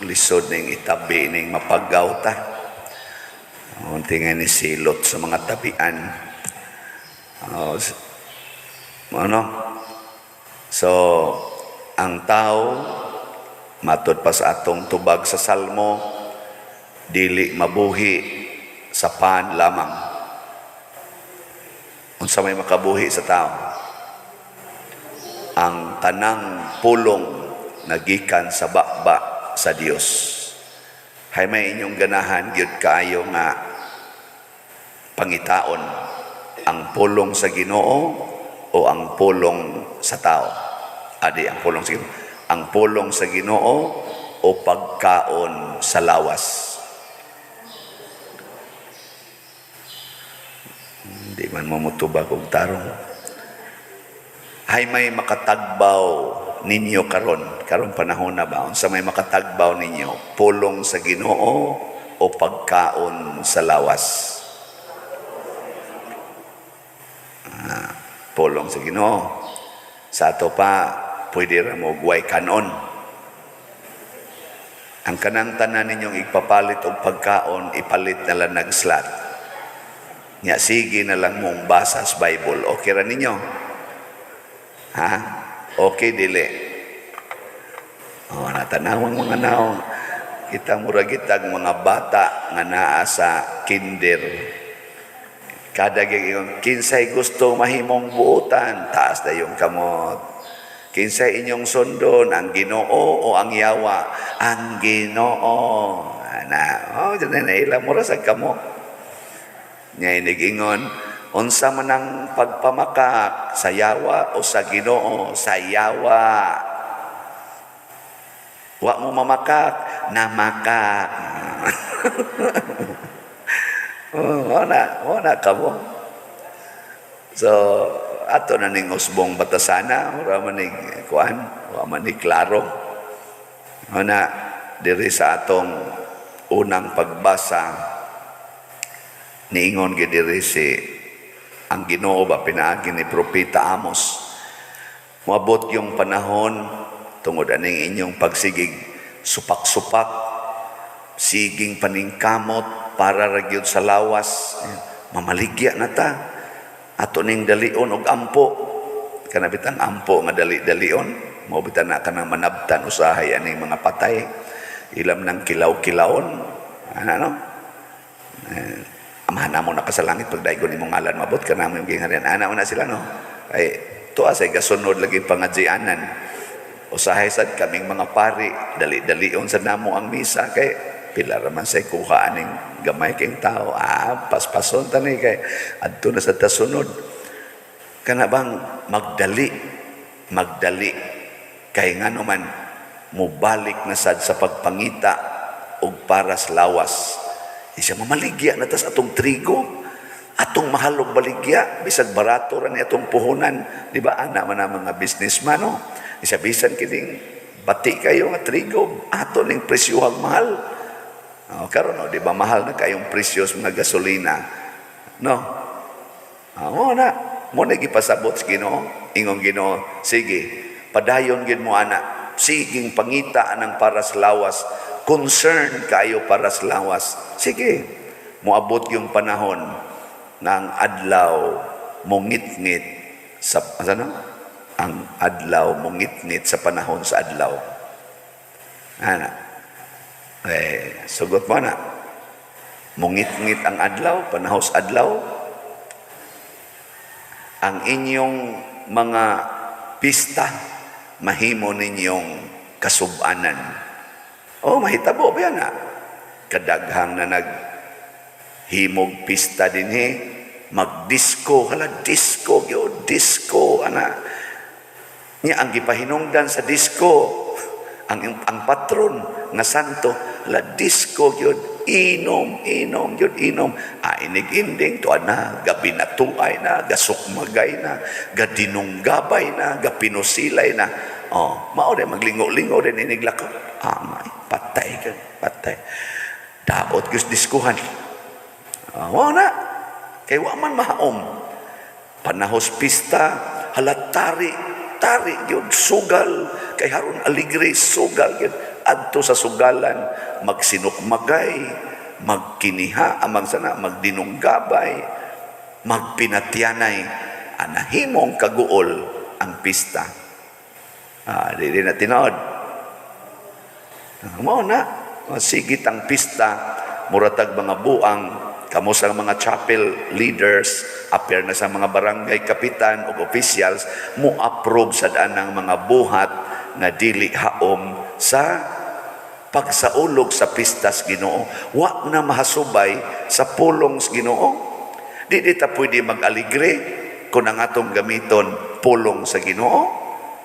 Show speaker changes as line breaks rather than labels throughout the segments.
Lisod ning itabi ning mapagaw ta. Unti nga ni silot sa mga tabian. Oh, ano? So, ang tao, matod pa sa atong tubag sa Salmo, dili mabuhi sa pan lamang. Unsa may makabuhi sa tao? Ang tanang pulong nagikan sa baba sa Dios. Hay may inyong ganahan gyud kaayo nga pangitaon, ang pulong sa Ginoo o ang pulong sa tao? Adi ang pulong sa Ginoo. Ang pulong sa Ginoo o pagkaon sa lawas? Hindi man mo mutubag og tarong. Hay may makatagbaw ninyo karon, karon panahon na ba, unsa may makatagbaw ninyo, pulong sa Ginoo o pagkaon sa lawas? Pulong sa Ginoo. Sa ato pa, pwede ra mo guway kanon. Ang kanang tanan ninyong ipapalit og pagkaon, ipalit na lang nag-slat. Nya sige na lang mong basa sa Bible. Okay ra ninyo? Ha? Okay, dili? Oh, natanawang mga naong. Kita mura gitag mga bata nga naa sa kinder. Kada gyud kinsay gusto mahimong buotan, taas na yung kamot. Kinsay inyong sundon, ang Ginoo o ang yawa? Ang Ginoo. Ana, oh, dyan na ila mura sa kamo. Nya inigingon, unsa man ang pagpamakak, sa yawa o sa Ginoo? Sa yawa. Wa mo mamakak, namakak. Oh, wala kamo. So, ato na ning usbong batasana, wala man ni kuan, wala man ni klaro. Ana, diri sa atong unang pagbasa, niingon gid diri si ang Ginoo ba pinaagi ni Propeta Amos. Moabot yung panahon tungod aning inyong pagsigig supak-supak, siging paningkamot para ra gyud sa lawas, mamaligya na ta. Ato ning dalion og ampo. Kana bitang ampo nga dali-dalion, mao bitan na kanang manabtan usahay aning mga patay. Ilam ng kilaw-kilawon. Ano, no? Eh, Amahan namo na ka sa langit, pagdaygon imong ngalan, mabot ka namo yung gingharian. Ana na sila, no? Ay, tuwa say gasunod lagi pangadjianan. Usahay sad kaming mga pari, dali-dalion sa namo ang misa kay pila ra man say kuha aning gamay king tao. Ah, paspason tani kay adto na sa tasunod. Kana bang magdali, magdali kay ngano man mubalik na sad sa pagpangita og para sa lawas. Isa mamaligya na tas atong trigo, atong mahal og baligya, bisag barato ra ni atong puhunan, di ba, ana man ang mga businessman, no? Isa bisan kining bati kayo nga trigo, ato ning presyohang mahal. Oh, karon, no, di ba mahal na kayong presyo sa mga gasolina? No. Ah, mo na, mo na gipasabot sa Ginoo, ingong Ginoo, sige, padayon gid mo ana, siging pangita ang para sa lawas, concern kayo para sa lawas. Sige, moabot yung panahon ng adlaw mongitngit sa ano? Ang adlaw mongitngit sa panahon sa adlaw. Ana. Eh, sugot mo na. Mongitngit ang adlaw, panahon sa adlaw. Ang inyong mga pista, mahimo ninyong kasubanan. Oh, mahitabo ba yan, ha? Kadaghang na nag himog pista dinhi, magdisco, hala, disco gyud, disco ana. Nya ang gipahinungdan sa disco, ang patron nga santo, hala, disco gyud, inom, inom gyud, inom. Ah, inig ending tuad na, gabinatuay na, gasukmagay na, gadinunggabay na, gapinusilay na. Oh, mao din maglingo-lingo din inig lakaw. Ah, patay ka, patay. Daot gyud diskuhan. Ah, wa na. Kay wa man mahaom. Panahos pista, hala, tari, tari gyud, sugal kay haron aligre, sugal gyud. Adto sa sugalan, magsinukmagay, magkiniha, amang sana, magdinunggabay, magpinatyanay, anahimong kaguol ang pista. Ah, di na tinood. Mao na, sigit ang pista, muratag mga buang, kamo sa mga chapel leaders, appear na sa mga barangay kapitan o officials, mo approve sa daan ng mga buhat nga dili haom sa pagsaulog sa pistas Ginoo. Wa na mahasubay sa pulong sa Ginoo. Di ta pwede mag-aligre kung ang atong gamiton pulong sa Ginoo.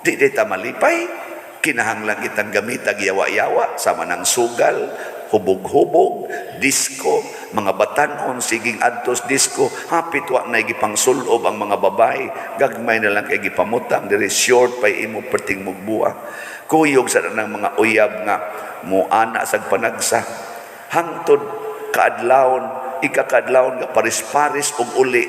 Di ta malipay. Kinahanglan kitang gamitag yawa-yawa sama ng sugal, hubog-hubog, disco, mga batanon siging adtos disco, hapit wa na gipangsulob ang mga babae, gagmay na lang kay gipamutang diri, short pay imo perting mugbuwa. Kuyog sa ng mga uyab nga muana sag panagsa. Hangtod kaadlawon, ikakaadlawon nga paris-paris og uli,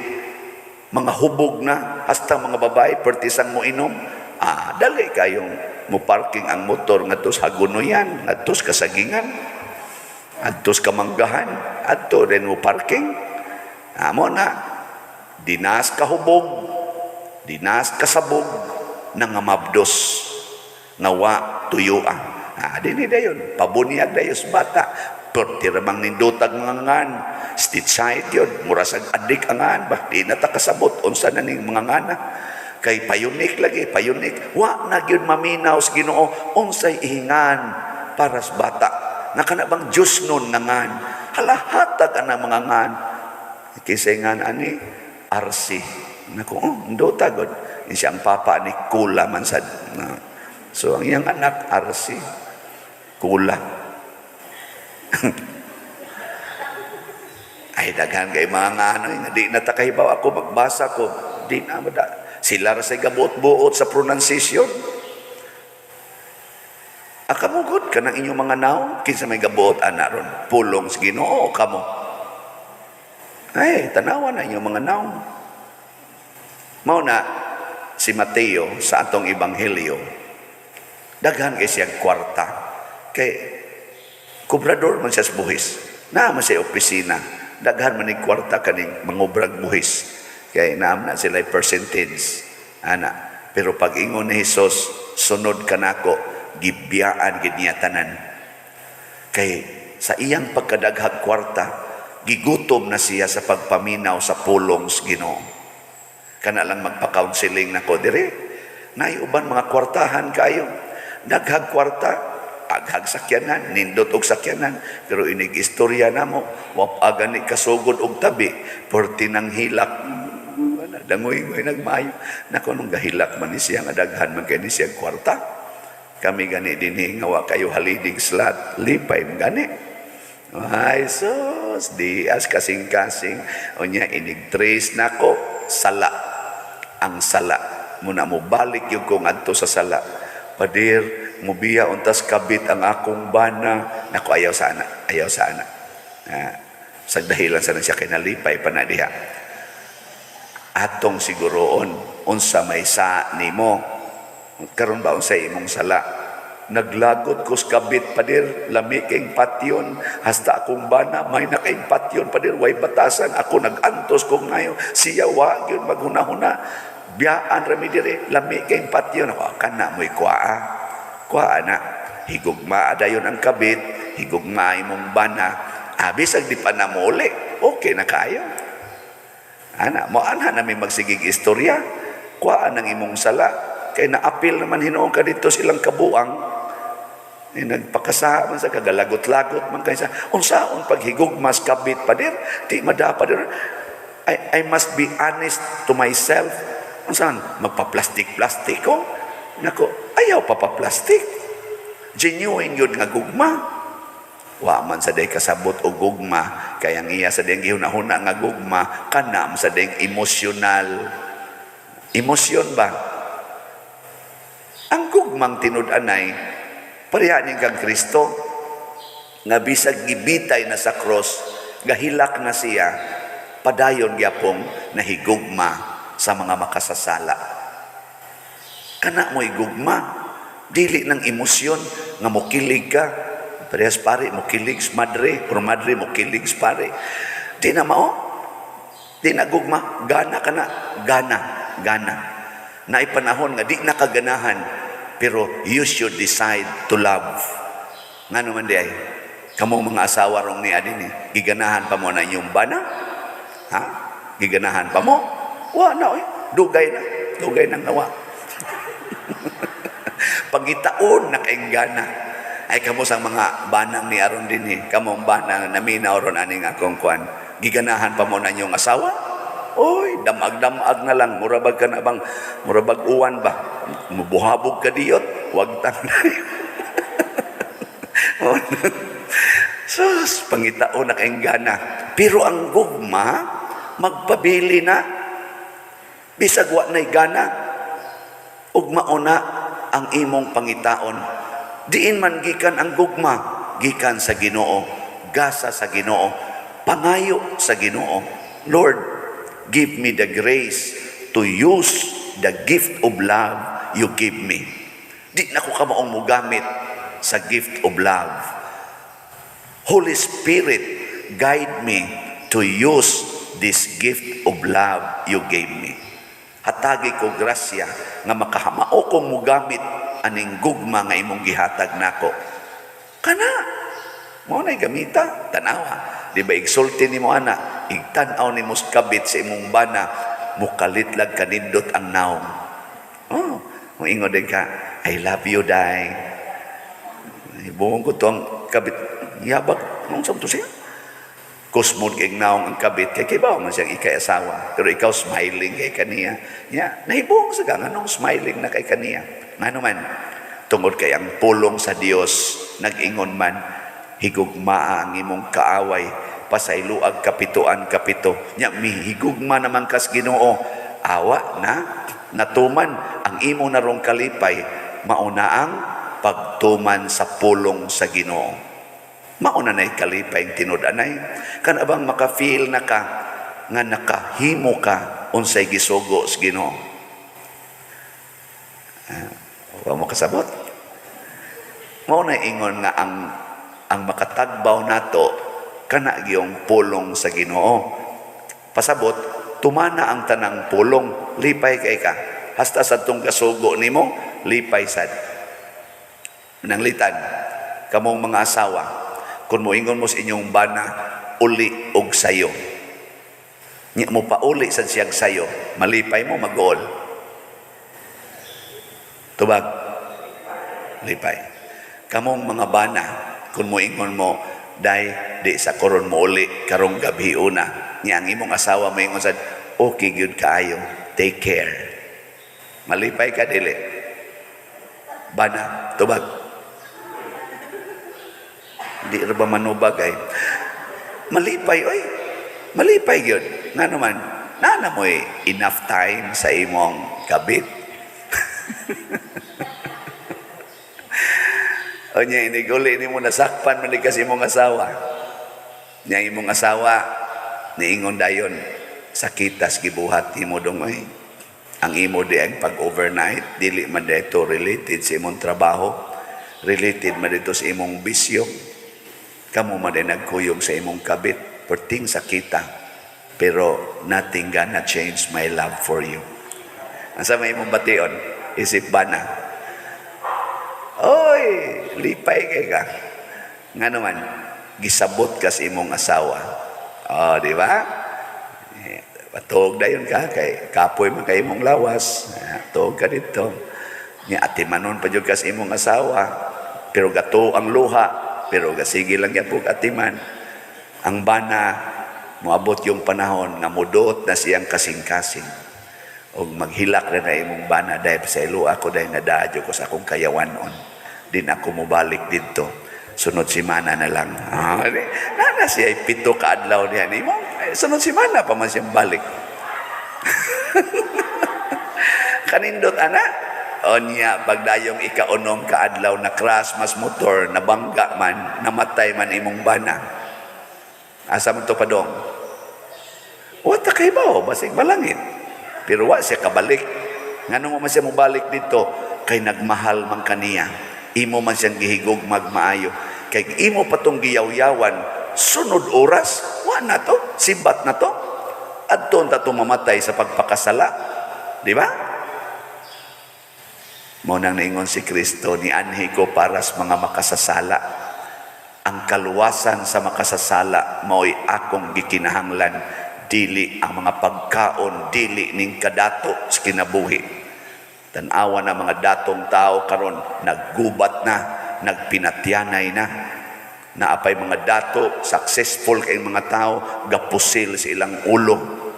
mga hubog na hasta mga babae pertisang mo inom. Ah, dali kayong mo parking ang motor ngadto sa Hagunoyan, ngadto sa Kasagingan, adto sa Kamanggahan, adto rin mo parking. Amo na, dinas kahubog, dinas kasabog, nangamabdos, nga wa tuyua. Ah, dini dayon, pabunyag dayon sa bata. Perti ramang nindutag mga ngan, street side yun, mura sa adik ang ngan, ba, di na ta kasabot, unsa na ning mga ngana. Kay payunik lagi, payunik. Wa na gyud maminaw sa Ginoo, unsay ihingan para sa bata. Nga kana bang Diyos nun nga ngan. Hala, hatag ana mga ngan. Kisay ngan ani, RC. Naku, oh, ndota god. Siya ang papa ni Kula man sad. Na. So ang iyang anak, RC. Kula. Ay, daghan kay mga ano, nga di na ta kahibaw. Ako, magbasa ko, di na mada. Sila ra say gabuot-buot sa pronunciation. Akamugod ka ng inyong mga naong, kinsa may gabuot ana ron? Pulong sa Ginoo kamo? Ay, tanawa na inyong mga naong. Mao na si Mateo sa atong ebanghelyo. Daghan kay siyang kwarta. Kay kubrador man siya sa buhis. Naa man siya opisina. Daghan man ni kwarta kaning mangubrag buhis. Kay naam na sila percentage. Ana. Pero pag ingon ni Jesus, "Sunod ka nako," gibiyaan gid niya tanan. Kay sa iyang pagkadaghag kwarta, gigutom na siya sa pagpaminaw sa pulong sa Ginoo. Kana lang magpa-counseling nako dire. Nay uban mga kwartahan kayo. Daghag kwarta, aghag sakyanan, nindot og sakyanan, pero inig istorya namo, wa pa gani kasugod og tabi, perti nang hilak. Wala, dangoy-ngoy nagmayo. Nako, nung gahilak man ni siya nga daghan man kay ni siya kwarta. Kami gani dinhi nga wa kayo halidig slot, lipay man gani. Ay sus, di as kasing-kasing. Unya inig trace nako sala. Ang sala. Muna mo balik yung kung adto sa sala. "Padir, mubiya untas kabit ang akong bana." Nako, ayaw sana, ayaw sana. Ah, sagdahilan sana siya kay nalipay pa na diha. Atong siguroon unsa may sa nimo. Karon ba, unsa imong sala? "Naglagot ko sa kabit, padir, lami kayong patyon, hasta akong bana, may na kayong patyon, padir, way batasan, ako nag-antos kong ngayo, siya wa gyud maghuna-huna, biyaan rami dire, lami kayong patyon." Ako, kana mo'y kuaa. Kuaa na. Higugma dayon ang kabit, higugma imong bana, abisag di pa na muli, okay na kayo. Ana, mo anha na may magsigig istorya. Kuhaan ang imong sala. Kay naapil naman hinuon ka dito silang kabuang. Eh, nagpakasaha man sa kagalagot-lagot man kay sa unsaon paghigugmas kabit, padir, di madapa dir. I must be honest to myself. Unsan magpa-plastic-plastic ko? Nako, ayaw pa pa-plastic. Genuine yun nga gugma. Wa man sa day kasabot og gugma, kay ang iya sa dayang gihuna-huna nga gugma kana man sa dayang emosyonal. Emosyon ba? Ang gugmang tinud-anay pareha ni kang Kristo nga bisag gibitay na sa cross, gahilak na siya, padayon gyapong nahigugma sa mga makasasala. Kana mo'y gugma. Dili ng emosyon nga mokilig ka. Parehas pare, mokilig sa madre, or madre mokilig sa pare. Di na mao. Di na gugma, gana ka na, gana, gana. Naay panahon nga di na kaganahan, pero you should decide to love. Ngano man diay? Kamo mga asawa rong ni adini, giganahan pa mo na inyong bana? Ha? Giganahan pa mo? Wa na oy. Dugay na. Dugay nang nawa. Pagitaon na kayong gana. Ay kamo sa mga banang ni aron dinhi, kamo ang banang naminaw ron aning akong kwan. Giganahan pa mo na inyong asawa? Oy, damag-damag na lang, murabag ka na bang, murabag uwan ba? Mubuhabog ka diyot, wag tang. Sus, pangitaon na kayong gana. Pero ang gugma, magpabili na. Bisag wa na'y gana, ug mauna ang imong pangitaon. Diin man gikan ang gugma? Gikan sa Ginoo, gasa sa Ginoo, pangayo sa Ginoo. "Lord, give me the grace to use the gift of love you give me. Di na ko kamaong mugamit sa gift of love. Holy Spirit, guide me to use this gift of love you gave me. Hatagi ko grasya nga makahamao kong mugamit aning gugma nga imong gihatag nako." Kana mao nay gamita, tanawa. Di ba igsulti nimo ana, igtan-aw nimo sa kabit sa imong bana, mukalit lag kanindot ang naong. Oh, moingon din ka, "I love you, day." Buong ko to ang kabit. Yabag, nung sa to siya? Kusmod kay naong ang kabit, kay kibaw man siyang ikay asawa. Pero ikaw, smiling kay kaniya. Ya, nahibong sa ka, nganong smiling na kay kaniya? Ngano man, tungod kay ang pulong sa Dios nag-ingon man, higugmaa ang imong kaaway, pasayloag kapituan kapito. Nya mihigugma naman kas Ginoo, awa na natuman ang imo narong kalipay, mauna ang pagtuman sa pulong sa Ginoo. Mauna na'y kalipay ang tinud-anay. Kana bang maka-feel na ka nga nakahimo ka unsay gisugo sa Ginoo? Ah, wa mo kasabot. Mao na ingon nga ang makatagbaw nato kana giyong pulong sa Ginoo. Pasabot, tumana ang tanang pulong, lipay kay ka. Hasta sa tong kasugo nimo, lipay sad. Nanglitan, kamong mga asawa, kung moingon mo sa inyong bana, "Uli og sayo." Nya mo pauli sad siyag sayo, malipay mo, mag-uol? Tubag. Lipay. Kamong mga bana, kung moingon mo, "Day, di sa koron mo uli karong gabi una." Nya ang imong asawa moingon sad, "Okay gyud kaayo, take care." Malipay ka, dili? Bana, tubag. Di ra ba manubag ay? Malipay, oy. Malipay gyud. Ngano man, nana mo'y enough time sa imong kabit. O niya, iniguli ni mo, nasakpan man di kasi imong asawa. Niya imong asawa, niingon dayon, "Sakitas gibuhat nimo dong oy. Ang imo di ang pag-overnight, dili man dito related sa imong trabaho, related man dito sa imong bisyo. Kamo man din nagkuyog sa imong kabit, perting sakita. Pero nothing gonna change my love for you." Ang sa may imong bation, isip bana? Oy, lipay kay ka. Nga naman, gisabot ka sa imong asawa. Oh, di ba? Eh, patuog dayon ka kay kapoy man kay imong lawas. Eh, tuog ka dito. Nya atimanon pa jud ka sa imong asawa. Pero gato ang luha, pero gasige lang gyapon atiman. Ang bana, moabot yung panahon nga mudot na siyang kasing-kasing. Og maghilak na na imong bana, "Dahil sa ilo ako dahil nadadyo ko sa akong kayawanon. Din ako mobalik didto. Sunod simana na lang." Ah, di, na siya 7 ka adlaw niya nimo. Eh, sunod simana pa man siyang balik. Kanindot ana. Onya pagdayong ikaunom ka adlaw na crash mas motor, nabangga man, namatay man imong bana. Asa man to padong? Wa ta kay bao, basig balangit. Pero wa siya kabalik. Ngano mo man siya mobalik dito? Kay nagmahal man kaniya. Imo man siyang gihigugmag maayo. Kay imo pa tong giyawyawan, sunod oras, wa na to, sibat na to. Adto ta to mamatay sa pagpakasala. Di ba? Mao nang niingon si Kristo, "Nianhi ko para sa mga makasasala." Ang kaluwasan sa makasasala mao'y akong gikinahanglan, dili ang mga pagkaon, dili ning kadato sa kinabuhi. Tan-awa na mga datong tao karon, naggubat na, nagpinatyanay na. Naapay mga dato, successful kay mga tao, gapusil sa ilang ulo,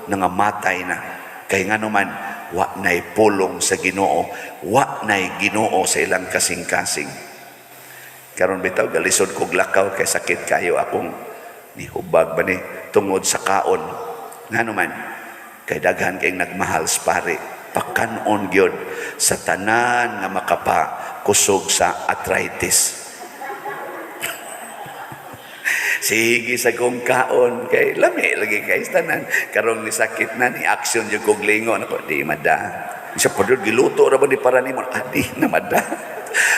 nangamatay na. Kay nga naman, wa na'y pulong sa Ginoo, wa na'y Ginoo sa ilang kasing-kasing. Karon bitaw galisod kog lakaw kay sakit kayo akong nihubag ba ni tungod sa kaon. Nga naman, kay daghan kay nagmahal sa pare, pakanon gyud sa tanan nga makapakusog sa arthritis. Sige sa kong kaon kay lami lagi kay tanan. Karong ni sakit na ni action jud kog lingon ako, di mada. Siya pa giluto ra ba ni para nimo? Ah, di na mada.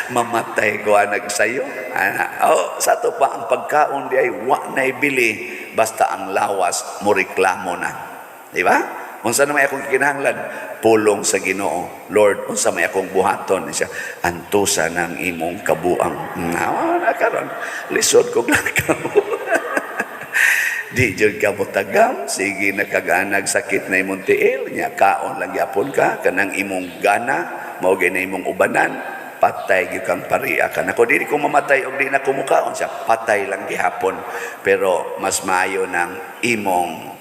Mamatay ko anag sayo. Ana, oh, sa to pa ang pagkaon di ay wa na'y bili basta ang lawas mo reklamo na. Di ba? Unsa na may akong kinahanglan? Pulong sa Ginoo. "Lord, unsa may akong buhaton?" Siya, "Antusa ng imong kabuang." Nga, na karon. Lisod kog lakaw. Di jud ka motagam, sige na kaganag sakit na imong tiil, nya kaon lang gyapon ka, kanang imong gana, mao gyud na imong ubanan, patay gyud kang paria ka. Nako, dili ko mamatay og di na kumukaon siya, patay lang gihapon. Pero mas maayo ng imong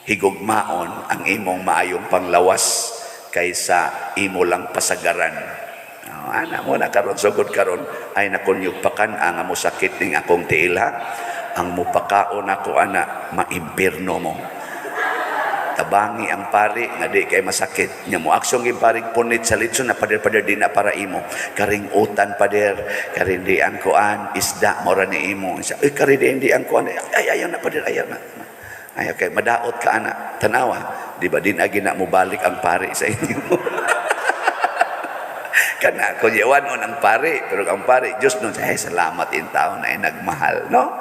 higugmaon ang imong maayong panglawas kaysa imo lang pasagaran. Oh, ana mo na karon, sugod karon ay nakunyog pakan ang mo sakit ning akong tiil ha. Ang mupakaon ako ana, maimpirno mo. Tabangi ang pari nga di kay masakit. Nya mo aksyon gyud pari, punit sa litson na, "Pader, pader, di na para imo. Karing utan, pader, karing di ang kuan, isda mo ra ni imo." Siya, "Uy, kari di di ang kuan." "Ay, ayaw na, pader, ayaw na. Ayaw kay madaot ka ana." Tanawa, di ba din agi na mo balik ang pari sa inyo. Kana kung yawan ang pari, pero ang pari, Diyos nun, ay salamat in tao na ay nagmahal, no?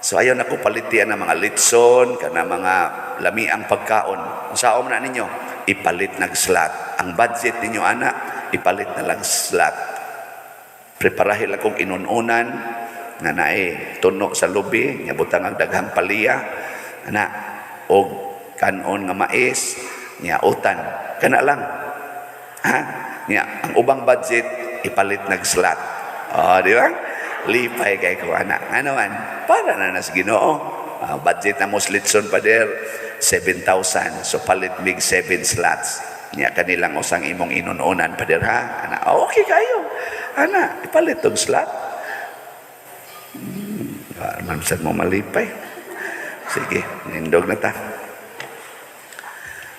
So ayaw na ko palitian ng mga litson, kana mga lamiang pagkaon. Unsaon na ninyo? Ipalit nag slot. Ang budget ninyo ana, ipalit na lang slot. Preparahin lang kong inununan nga nae tuno sa lubi, nga butang ang daghang paliya, ana, og kanon nga mais, nya utan. Kana lang. Ha? Nya, ang ubang budget ipalit nag slot. Oh, di ba? Lipay kay ko ana. Ano man? Para na nas Ginoo. Ah, budget na mo litson, pader, 7,000. So palit mig 7 slots. Nya kanilang usang imong inununan, pader, ha. Ana, oh, okay kayo. Ana, ipalit tong slot. Man sad mo malipay. Sige, nindog na ta.